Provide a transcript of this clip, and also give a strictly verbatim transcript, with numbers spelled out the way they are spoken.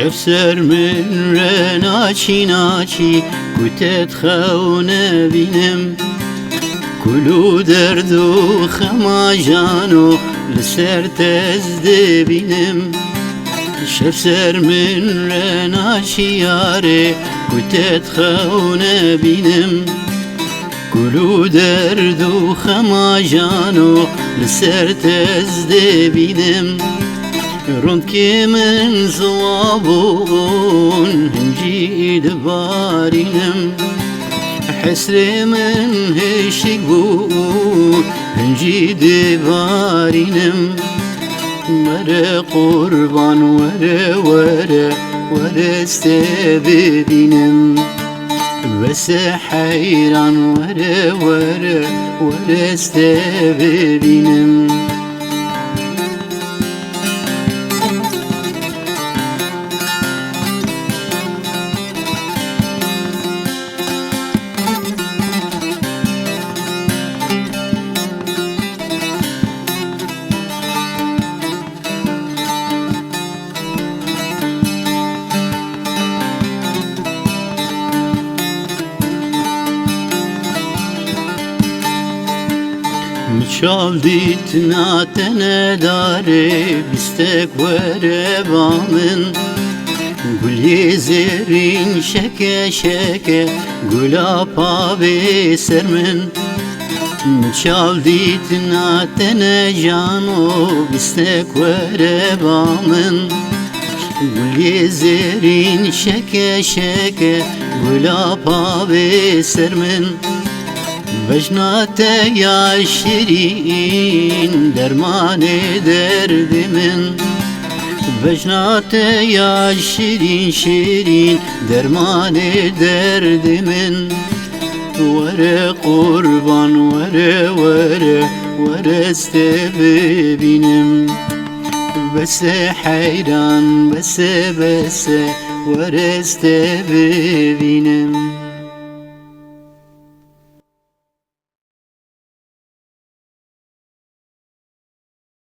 Ev ser min re naçî naçî, ku te dixewne bînim. Kul û derd û xema jano, li ser te ez dibînim. Şev ser min re naşiyare, ku te dixewne bînim. Kul û derd û xema jano, li ser te ez dibînim. Rondkê min ziwa bûn, hincî dibarînim. Hesrê min hişik bû, hincî dibarînim. Were qurban, were, were, were ez te bibînim. Bes e heyran, were, were, were ez te bibînim. Min çav dît na te nedarê, bîstek were ba min. Gulê zêrîn şeke şeke, gula pavê ser min. Min çav dît na te ne jano, bîstek were ba min. Gulê zêrîn şeke şeke, gula pavê ser min. Vejna te ya şirîn, dermanê derdê min. Vejna te ya şirîn, şirîn, dermanê derdê min. Were qurban, were, were, were ez te bibînim. Bes e heyran, bes e, bes e, were ez te bibînim.